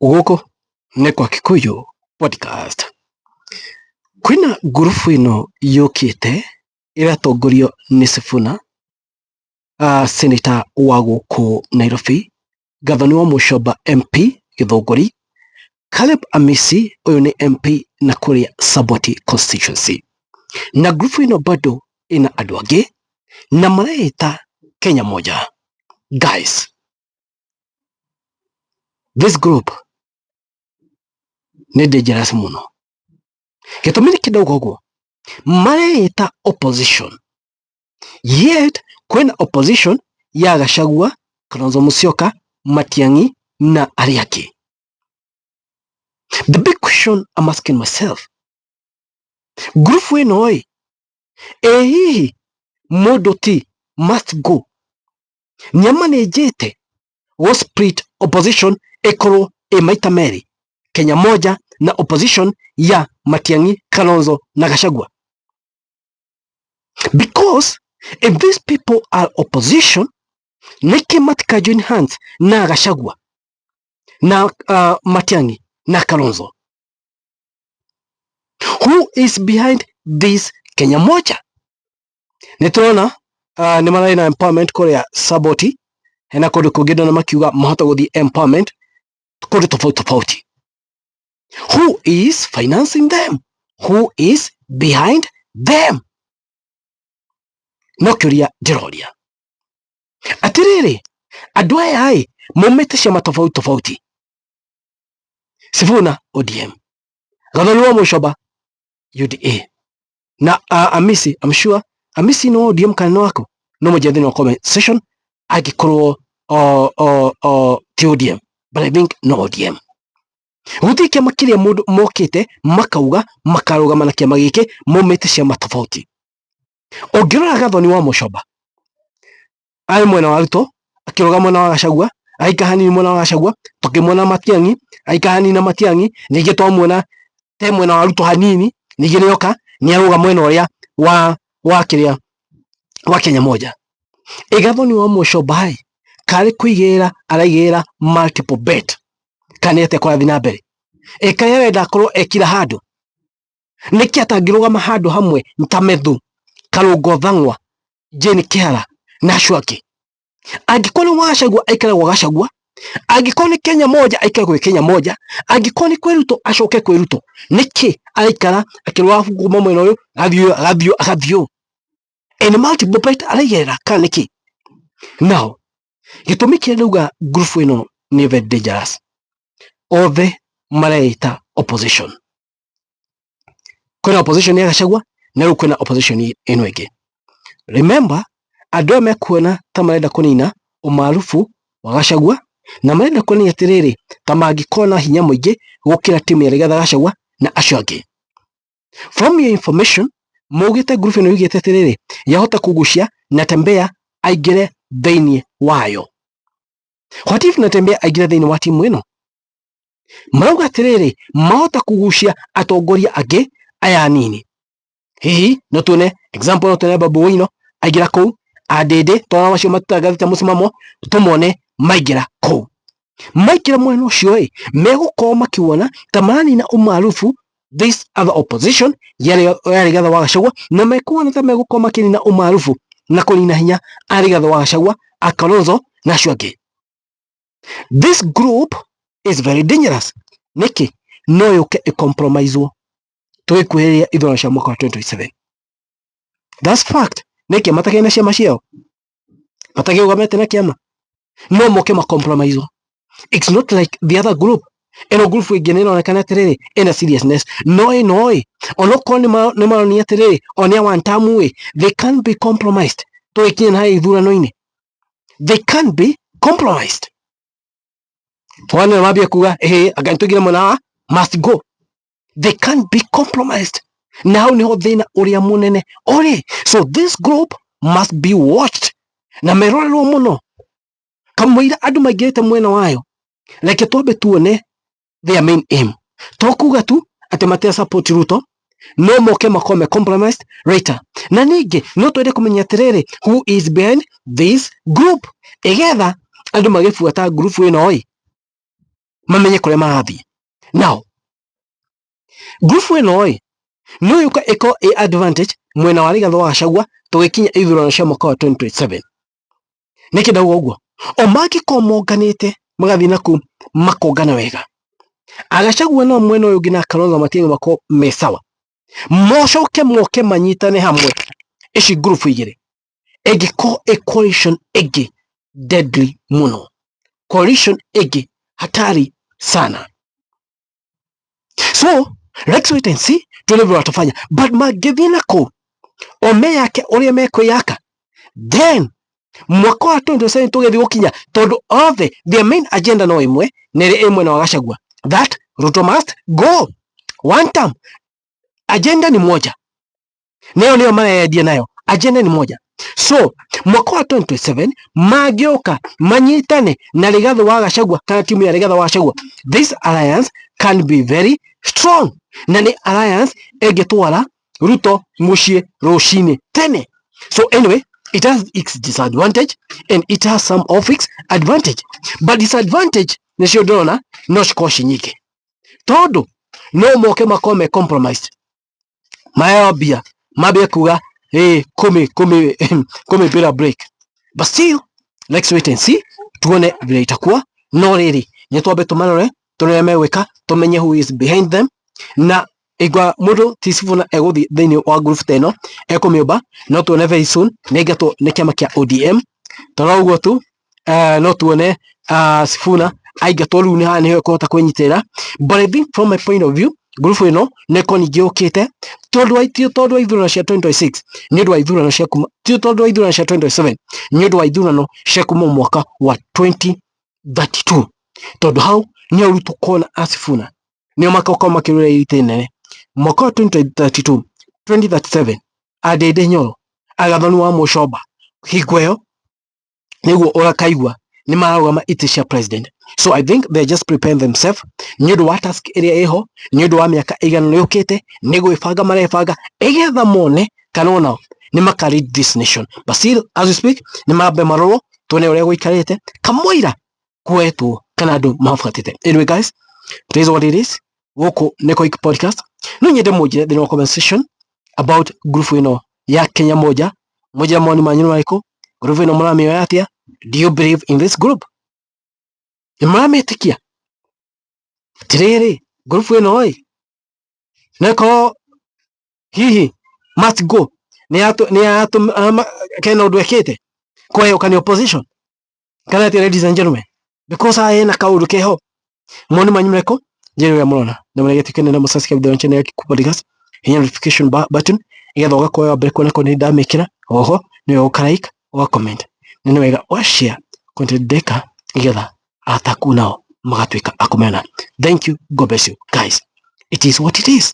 Gũkũ nĩ kwa Kikuyu Podcast. Kwĩna ngurubu ĩno yũkĩte ĩratongorio nĩ Sifuna, senator wa gũkũ Nairobi, Gathoni wa Mũchomba MP Gĩthũngũri, Caleb Amisi ũyũ nĩ MP na kũrĩa Saboti constituency. Na ngurubu ĩno bado ĩna andũ angĩ na mareĩta Kenya Moja. Guys, this group nĩ dangerous mũno. Gĩtũmi nĩkĩ ndauga ũguo, mareĩta opposition yet kwĩna opposition ya Gachagua, Kalonzo Musyoka, Matiang'i na arĩa angĩ. The big question I'm asking myself, ngurubu ĩno ĩ, ĩ hihi mũndũ ti must go nĩamanĩnjĩte gũ split opposition ĩkorwo ĩ maita merĩ, Kenya Moja na opposition ya Matiang'i, Kalonzo na Gachagua? Because if these people are opposition, nĩkĩ matika join hands na Gachagua na Matiang'i na Kalonzo? Who is behind this Kenya Moja? Nĩ tũrona nĩ mararĩ na empowerment kũrĩa Saboti, hena kũndũ kũngĩ ndona makiuga mahota gũthiĩ empowerment kũndũ tofauti tofauti. Who is financing them? Who is behind them? No kĩũria ndĩroria atĩrĩrĩ, andũ aya ĩ maumĩte ciama tofauti tofauti, Sifuna ODM, Gathoni wa Mũchomba UDA na Amisi, I'm sure Amisi no ODM kana no wako no mũnjĩre thĩinĩ wa comment section angĩkorwo ti ODM, but I think no ODM. Gũtirĩ kĩama kĩrĩa mũndũ mokĩte makauga makarũgama na kĩama gĩkĩ maumĩte ciama tofauti. Ũngĩrora Gathoni wa Mũchomba arĩ mwena wa Ruto, akĩrũgama mwena wa Gachagua, agĩikara hanini mwena wa Gachagua, tũkĩmuona Matiang'i agĩikara hanini na Matiang'i, ningĩ twamuona te mwena wa Ruto hanini, ningĩ nĩoka nĩarũga mwena ũrĩa wa kĩrĩa wa Kenya Moja. Ĩ Gathoni wa Mũchomba ĩ karĩ kũigĩrĩra araigĩrĩra multiple bet kana nĩ atĩa kũrathiĩ na mbere? Ĩ kaĩ arenda akorwo ekira handũ? Nĩkĩ atangĩrũgama handũ hamwe ta Methu, Karũngo Thang'wa, Jane Kĩhara na acio angĩ? Angĩkorwo nĩ wa Gachagua aikare gwa Gachagua, angĩkorwo nĩ Kenya Moja aikare gwĩ Kenya Moja, angĩkorwo nĩ kwĩ Ruto acoke kwĩ Ruto. Nĩkĩ araikara akĩrũga kuma mwena ũyũ agathiĩ ũyũ agathiĩ ũyũ agathiĩ ũyũ? Ĩ nĩ multiple bet araigĩrĩra kana nĩkĩ? Now gĩtũmi kĩrĩa ndauga group ĩno nĩ very dangerous, othe mareĩta opposition. Kwĩna opposition ya Gachagua na rĩu kwĩna opposition ĩno ĩngĩ. Remember, andũ aya mekuona ta marenda kũnina ũmaarubu wa Gachagua na marenda kuonania atĩrĩrĩ ta mangĩkorwo na hinya mũingĩ gũkĩra timu ya Rigathi Gachagua na acio angĩ. From your information, maugĩte group ĩno yugĩte atĩrĩrĩ yahota kũgucia Natembeya aingĩre thĩinĩ wayo. What if Natembeya aingĩre thĩinĩ wa timu ĩno? Marauga atĩrĩrĩ mahota kũgucia atongoria angĩ aya anini. Hihi no tuone example, no tuone Babu Owino aingĩra kũu, Andĩndĩ twana macio matagatĩte mũsimamo tũmone maingĩra kũu. Maingĩra mwena ũcio ĩ megũkorwo makiwona ta maranina ũmaarubu this other opposition ya Rigathi wa Gachagua, na mekuona ta megũkorwo makĩnina ũmaarubu na kũnina hinya a Rigathi wa Gachagua, a Kalonzo na acio angĩ. This group is very dangerous. Nĩkĩ? No yũke ĩcompromisewo tũgĩkuhĩrĩria ithurano cia mwaka wa 2027. That's fact. Nĩkĩ matakĩrĩ na ciama ciao? Matakĩrũgamĩte na kĩama? No moke macompromisewo. It's not like the other group. Ĩno group ĩngĩ nĩ ĩronekana atĩrĩrĩ ĩna seriousness, no ĩno ĩ onokorwo nĩ maronania atĩrĩrĩ o nĩ a one term ĩ, they can be compromised tũgĩkinya na harĩa ithurano-inĩ. They can be compromised. Wana mambia kuga ĩhĩ anga nĩtũingĩre mwena wa must go. They can be compromised. Na hau niho thĩna ũrĩa mũnene ũrĩ. So this group must be watched na merorerwo mũno kamũira andũ maingĩrĩte mwena wayo. Reke twambe tuone their main aim. To kuga tu atĩ matira support Ruto, no moke makorwo me compromised later. Na ningĩ no twende kũmenya atĩrĩrĩ, who is behind this group, ĩgetha andũ magĩbuata group ĩno ĩ Mamenye kũrĩa marathiĩ. Now group ĩno ĩ no yũka ĩkorwo ĩ advantage mwena wa Rigathĩ wa Gachagua tũgĩkinya ithurano cia mwaka wa 2027. Nĩkĩ ndauga ũguo? O mangĩkorwo monganĩte magathiĩ naku makongana wega, Agachagua no mwena ũyũ ũngĩ na Kalonzo Matiang'i makorwo me sawa, mocoke moke manyitane hamwe, ici group igĩrĩ ĩngĩkorwo ĩ coalition ĩngĩ deadly mũno, coalition ĩngĩ hatari sana. So let's wait and see tuone vile watafanya, but mangĩthiĩ na kũu o meyake ũrĩa mekwĩyaka, then mwaka wa 2027 tũgĩthiĩ gũkinya, tondũ othe their main agenda no ĩmwe, na ĩrĩa ĩ mwena wa Gachagua, that Ruto must go one term. Agenda ni moja, nayo nĩyo mareyendia nayo, agenda ni moja. So mwaka wa 2027 mangĩũka manyitane na Rigathĩ wa Gachagua kana timu ya Rigathĩ wa Gachagua, this alliance can be very strong, na nĩ alliance ĩngĩtwara Ruto mũciĩ rũcinĩ tene. So anyway, it has its disadvantage and it has some of its advantage, but disadvantage nĩcio ndĩrona no cikorwo ci nyingĩ, tondũ no moke makorwo me compromised, maheo mbia mambie kuga hey, kumi kumi kumi bila break. But still let's wait and see tuone vile itakuwa. No rĩrĩ, nĩ twambe tũmarore, tuone ũrĩa megwĩka, tũmenye who is behind them. Na igua mũndũ ti Sifuna egũthiĩ thĩinĩ wa group ta ĩno ekũmĩũmba, no tuone very soon nĩ aingatwo nĩ kĩama kĩa ODM. Toro ũguo tu, no tuone Sifuna aingatwo rĩu nĩ haha nĩho ekũhota kwĩnyitĩrĩra. But I think from my point of view, group ĩno nĩ ĩkorwo ningĩ yũkĩte tondũ wa ti tondũ wa ithurano cia 2026, nĩ ũndũ wa ithurano cia kuma, ti tondũ wa ithurano cia 2027, nĩ ũndũ wa ithurano cia kuma mwaka wa 2032, tondũ hau nĩho rĩu tũkona a Sifuna nĩo makorwo makĩrũĩrĩra itĩ nene mwaka wa 2032, 2037. Andĩndĩ Nyoro, Agathoni wa Mũcomba, hingo ĩyo nĩguo ũrakaigua nĩ mararũgama itĩ cia president. So I think they are just preparing themselves nĩ ũndũ wa task ĩrĩa ĩho, nĩ ũndũ wa mĩaka ĩigana yũkĩte, nĩ gwĩbanga marebanga ĩgetha mone kana onao nĩ maka lead this nation. But still, as we speak, nĩ mambe marorwo tuone ũrĩa gũikarĩte kamũira kuoetwo kana andũ mabuatĩte. Anyway guys, it is what it is. Gũkũ nĩ Koik Podcast. No nyende mũnjĩre thĩinĩ wa comment section about group ĩno ya Kenya Moja, mũnjĩre mawoni manyu nĩ marĩkũ, group ĩno mũramĩoya atĩa? Do you believe in this group? Nĩ mũramĩtĩkia atĩrĩrĩ group ĩno ĩ no ĩkorwo hihi must go nĩ kena ũndũ ĩkĩte kũheyũkania opposition kana atĩa, ladies and gentlemen? Because haya hena kaũndũ keho. Mawoni manyu marĩkũ? Njĩra ũrĩa mũrona na mũrĩgĩtuĩke nĩ na subscribe the channel ya Kikuyu Podcast, hinya notification button igetha ũgakorwo wa mbere kuona ko nĩ ndamĩkĩra. Oho nĩ wega ũka like, ũga comment, na nĩ wega ũga share content ndeka igetha ataku nao magatuĩka a kũmena. Thank you, God bless you guys. It is what it is.